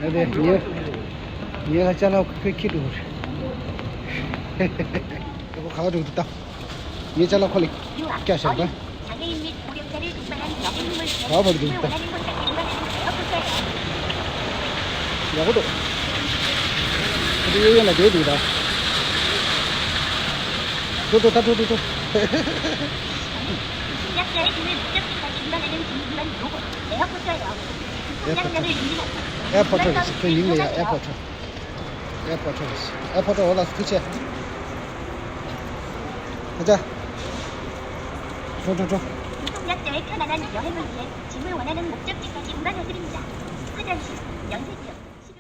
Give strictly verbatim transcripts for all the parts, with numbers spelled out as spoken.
ཨ་ལས། ངའི་ངའི་ཅ་ལག་ཁོས་ཁྱེར་འགྲོ་གི་རེད། ཨ་ཁོ་ག་པར་འགྲོ་གི་འདུག་ལྟ། ངའི་ཅ་ལག་ཁོ་ལ་བཀྱག་བཞག་པ། ག་པར་འགྲོ་གི་འདུག་ལྟ། ཡག་པོ་འདུག་ཁོ་ཚོ་གཡས་གཡོན་ལ་བསྡད་འདུག་ད། འགྲོ་འགྲོ་ད། འགྲོ་འགྲོ་འགྲོ། ཨེར་པོར་ཊི་རེད་ཟེར། ཁོས་ཡིན་ལ་ཡ། ཨེར་པོར་ཊི། ཨེར་པོར་ཊི་རེད། ཨེར་པོར་ཊི། འོ་ལགས་སོ། ཐུགས་རྗེ་ཆེ། ཨ་ཅག་འགྲོ་འགྲོ་འགྲོ། 이동약자의 편안한 여행을 위해 짐을 원하는 목적지까지 운반해드립니다. 화장실, 면세점, 식음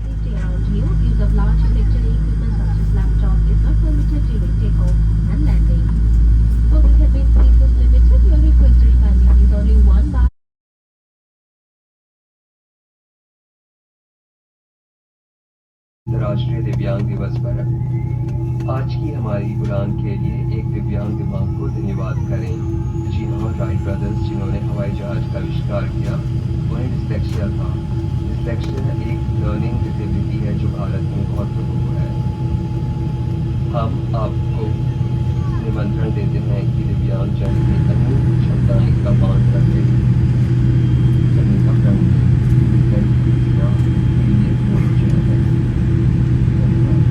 Safety around you. Use of large electronic equipment such as laptop is not permitted during takeoff and landing. For the cabin space is limited, you are requested to kindly use only one bag. अंतर्राष्ट्रीय दिव्यांग दिवस पर आज की हमारी उड़ान के लिए एक दिव्यांग दिमाग को धन्यवाद करें। जी हाँ, राइट ब्रदर्स, जिन्होंने हवाई जहाज का आविष्कार किया, उन्हें डिसलेक्सिया था। डिसलेक्सिया एक लर्निंग डिसेबिलिटी है जो भारत में बहुत लोगों को है। हम आपको निमंत्रण देते हैं कि दिव्यांगजन की अनूठी क्षमताएं का मान रखें। सभी का प्रण है। लड़कियां के लिए पूरी जय है। धन्यवाद।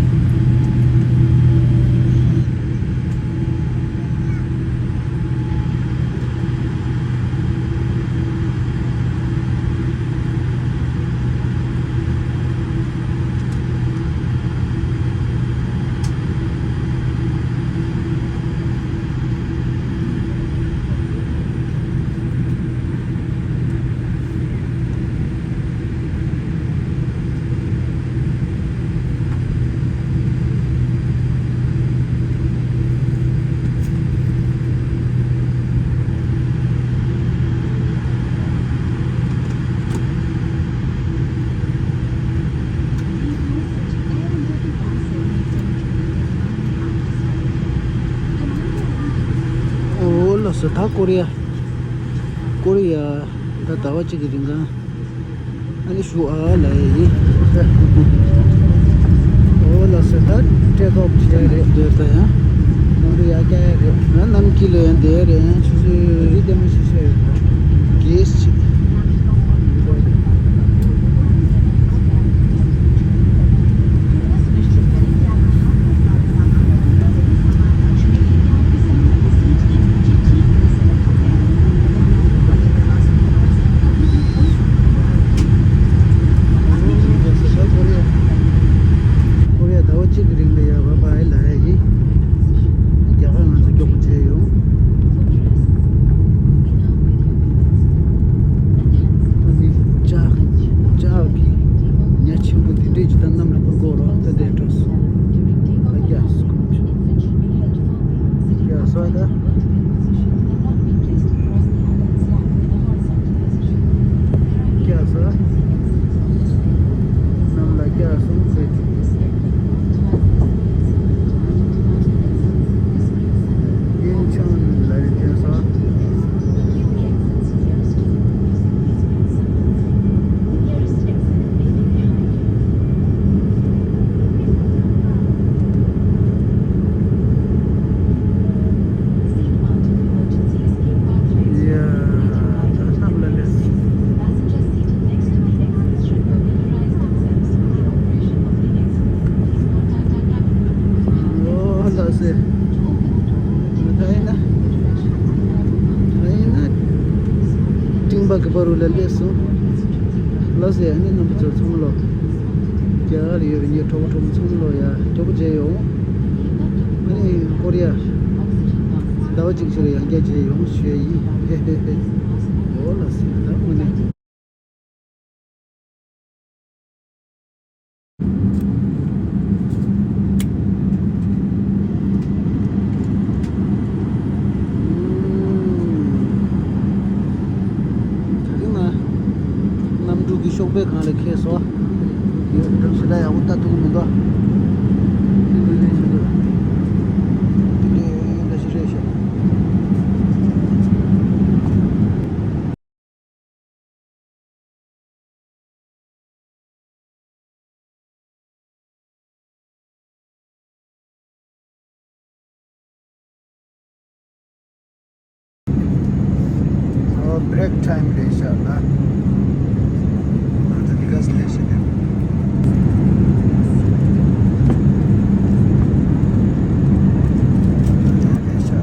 འོ་ལགས་སོ། ད་ཀོ་རི་ཡ། ཀོ་རི་ཡ། ད་ཟླ་བ་གཅིག་གི་རིང་ག་ཨ་ནི་ཞུ་ཨ་ལ་ཡི། འོ་ལགས་སོ། ད་ཊེག་ཨོཕ་བྱས་རེད། འདིར་ད་ཡང་ནང་དུ་ཡར་བསྐྱལ་ཡ་རེད། ང་ནམ་སྐྱིད་ལོ་ཡང་བསྡད་རེད། ཆུ་ཚོད་རི་ལྟད་མོ་ཞིག་ཤར་ཡོད། གེས་ཅིག་ཀོ་རི་ཡ་ཟླ་བ་གཅིག་གི་རིང་ལ་ཡ་བ་བའི་ལ་ཡ་ཡིན། རྒྱ་གར་ང་ཚོ་མགྱོགས་པོ་བྱས་ཡོང་། ཨ་ནི་ལྕགས་ལྕགས་ཀྱི་ཉ་ཆེན་པོ་འདི་འདྲས་ཅིག་ད་གནམ་ལ་འཕུར་གོ་རོགས་ད་དེ་འགྲོ་སོང་། ཨ་རྒྱ་སོང་། རྒྱ་སོང་ད། སྐྱ་ས། གནམ་ལ་སྐྱ་སོང་ཟེར། ཡུན་ཆང་ལ་རི་ཐོན་ས། ལགས་སེ། ད་ཡིན་ན། ད་ཡིན་ན། སྤྲིན་པ་གི་བར་རུ་ལ་སླེབས་སོང་། ལགས་སེ། ཨ་ནི་རྣམ་པ་ཚོ་ཚང་མ་ལོ། རྒྱ་གར་ལ་ཡོད་པའི་ངའི་གྲོགས་པོ་གྲོགས་མོ་ཚང་མ་ལོ་ཡ་མགྱོགས་པོ་མཇལ་ཡོང་། ཨ་ནི་ཀོ་རི་ཡ། ཟླ་བ་གཅིག་ཕྱིར་ཡང་བསྐྱར་མཇལ་ཡོང་ཞུ་ཡ་ཡིན། ཧེ་ཧེ་ཧེ། འོ་ལགས་སེ། ད་དངོས་གནས། པའི་སྒང་ལ་ཁེལ་སོང་། ཡོད་འགྲམ་ཞེ་དྲག་ཡག་པོ་ལྟ་ཐུབ་ཀྱི་མི་འདུག་དེ་འདྲ་ཞིག་རེད་ཤག་ཨོ། བྷི་རེག་ཊའིམ་རེད་ཤག་ན། ང་ཚོ་འདི་ག་སི་ལས་ཤེས་དེ། རེད་ཤག་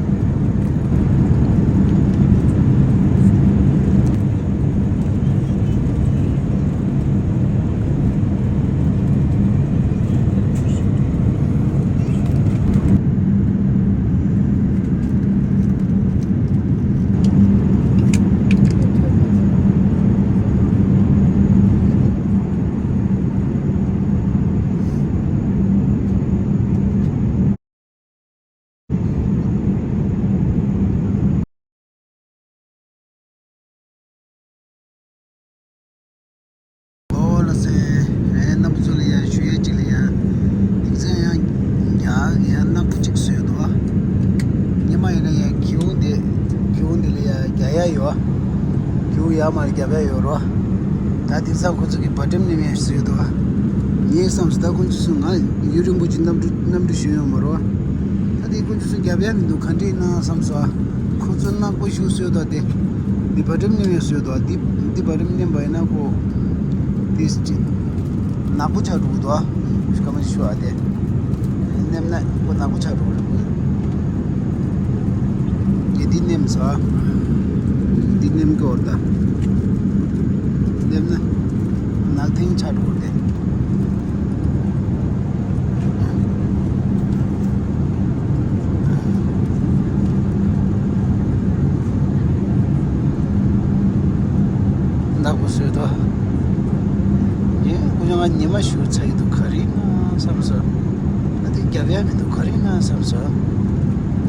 ཨོ་ལགས་སེ། ཨེ་རྣམ་པ་ཚོ་ལ་ཡང་ཞུ་ཡས་ཅིག་ལ་ཡང་། ཡིག་ཚང་ཡང་རྒྱ་ཡང་ནག་པོ་ཅིག་བཟོས་འདུག་སྔོན་མ་ཡིན་ན་ཡང་གྱེའུ་འདི་གྱེའུ་འདི་ལ་ཡང་རྒྱག་ཡ་ཡོད། གྱེའུ་ཡར་མར་རྒྱབ་ཡ་ཡོད་རོ། ད་དེང་སང་ཁོ་ཚོ་གི་བ་ཊེམ་ནི་མེད་བཟོས་འདུག་ངས་བསམ་སོང་ད་ཁོ་ཚོ་ཚོ་ང་ཡུན་རིང་པོ་ཅིག་གནམ་གྲུ་གནམ་གྲུ་ཞོན་ཡོད་མ་རོ། ད་དེ་ཁོ་ཚོ་ཚོ་རྒྱབ་ཡ་མི་འདུག་ག་འདྲ་ཡིན་ན་བསམ་སོང་། ཁོ་ཚོ་ནག་པོ་ཞིག་བཟོས་འདུག་དེ། འདི་བ་ཊེམ་ནི་མེད་བཟོས་འདུག་འདི་འདི་བ་ཊེམ་ནི་མེད་པ་ཡིན་ན་ཁོ། དེ་ཅི། ནག་པོ་ཆགས་འགྲོ་གི་འདུག་ཨ། ཤི་ཀ་མ་ཞུ་ཨ་དེ། མནན་ན་ཁོ་ནག་པོ་ཆགས་འགྲོ་གི་རེད། ཡེ་འདི་མནན་སོང་ཨ། འདི་མནན་གི་འོར་ད། མནན་ན། ནག་ཐིང་ཆགས་འགྲོ་གི་རེད། ནག་པོ་བཟོས་འདུག་ངས་ཀུ་ཅོ་ང་ཉི་མ་ཞུ་ཚ་གི་འདུག་ག་རེ་ཡིན་ན་བསམ་སོང་། ཨ་དེ་རྒྱབ་ཡ་མི་འདུག་ག་རེ་ཡིན་ན་བསམ་སོང་།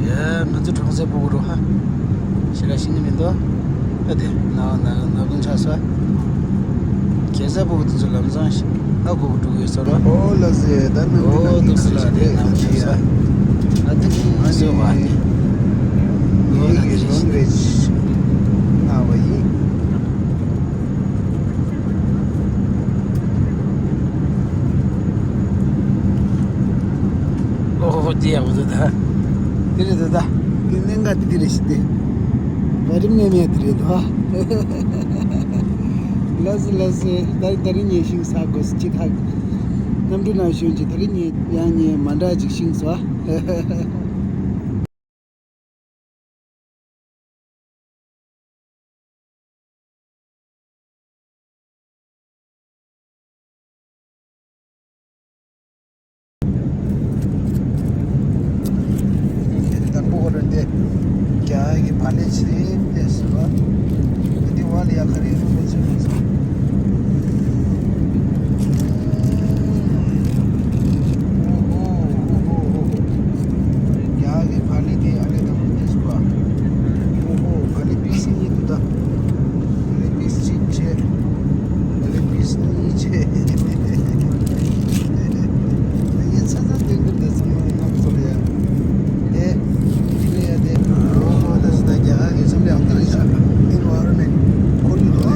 ཡ་ང་ཚོ་གྲོང་གསེབ་སྤུ་གུ་རུ་ཧ། ཞེ་དྲག་ཤེས་ཀྱི་མི་འདུག་ཨ་དེ་ནག་ནག་ནག་ཀུན་ཆགས་སོང་། གེ་སར་སྤུ་གུ་དེ་ཚོ་ལམ་སང་ཞིག་ཨ་སྒུག་འགྲོ་གི་ཡོད་ས་རེད། ཨོ་ལགས་སེ། ད་ནང་དུ་ཨོ་ནང་འདུག་སེ་ལ་དེ་ནང་ཆགས་ས། ཨ་དེ་ནི་ང་ཚོའི་བ་དེ། ངའི་གི་ལོང་རེ་གནང་བ་ཡིན། ཨོ་ཧོ་ཧོ་དེ་ཡག་པོ་འདུག་ད། དེ་རེད་འདུག་ད། དེ་གནད་འགག་དེ་དེ་རེད་ཤི་དེ། བ་རིམ་ནས་ནས་དེ་རེད་འདུག་ལགས་སེ་ལགས་སེ། ད་ད་རིང་ངས་ཤིང་ས་དགོས་སུ་ཅི་ཐག་གནམ་གྲུ་ནང་ཞོན་གྱི་ད་རིང་ངས་ཡང་ངས་མ་འདྲ་ཅིག་ཤིང་སོ། དང་པོ་ཁོ་རང་དེ་རྒྱ་གི་བ་ལས་ཆེ་དེ་སུ་བ་དེ་བ་ལ་ཡ་ཁ་རེ་རུ་ཁོ་ཚོས་ཁོ་ཚོ། ཨོ་ཧོ་ཨོ་ཧོ་ཨོ་ཧོ། རྒྱ་གི་བ་ལས་དེ་ཨ་ལས་དང་པོ་དེ་སུ་བ། ཨོ་ཧོ་བ་ལས་པིས་གཉིས་འདུག་ད། བ་ལས་པིས་གཅིག་བྱས། བ་ལས་པིས་གཉིས་བྱས། ངས་ཚ་ཚ་སྟོན་གི་འདུག་ཚང་མ་ནང་ཚོ་ལ་ཡ། དེ། དེ་ལ་ཡ་དེ། ཨོ་ཧོ་ད་སི་ད་རྒྱ་གར་གི་སེམས་ལ་ཡང་དེ་རེད་ཤག་ཨེན་ཝའི་རོན་མེན་ཊི། ཁོར་ཡུག་དེ་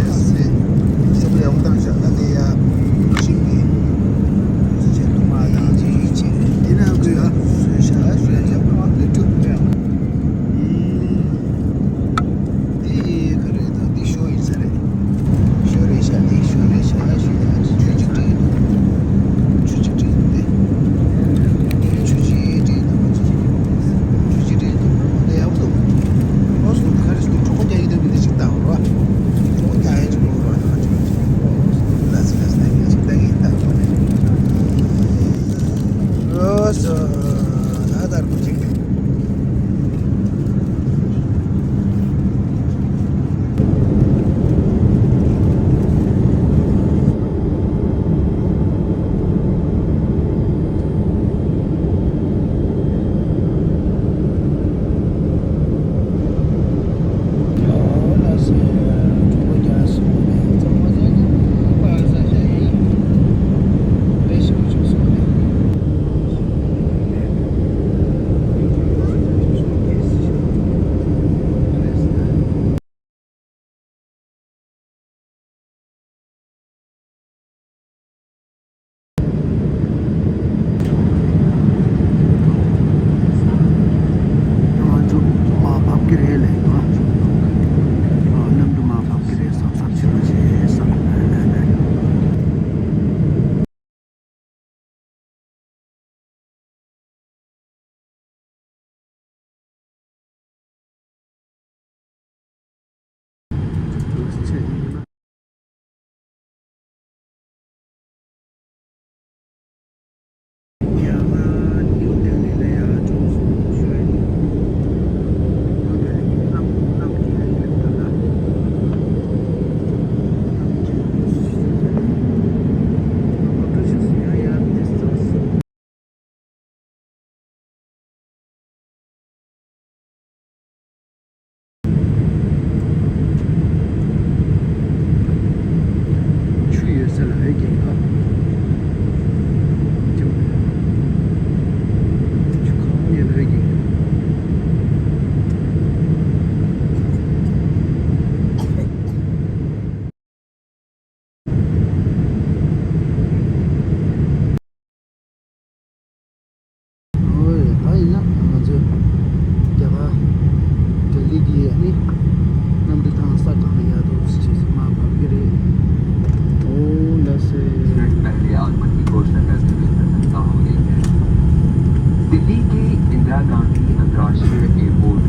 दिल्ली के इंदिरा गांधी अंतर्राष्ट्रीय एयरपोर्ट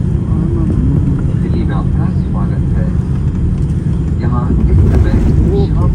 दिल्ली में आपका स्वागत है। यहाँ इस समय शाम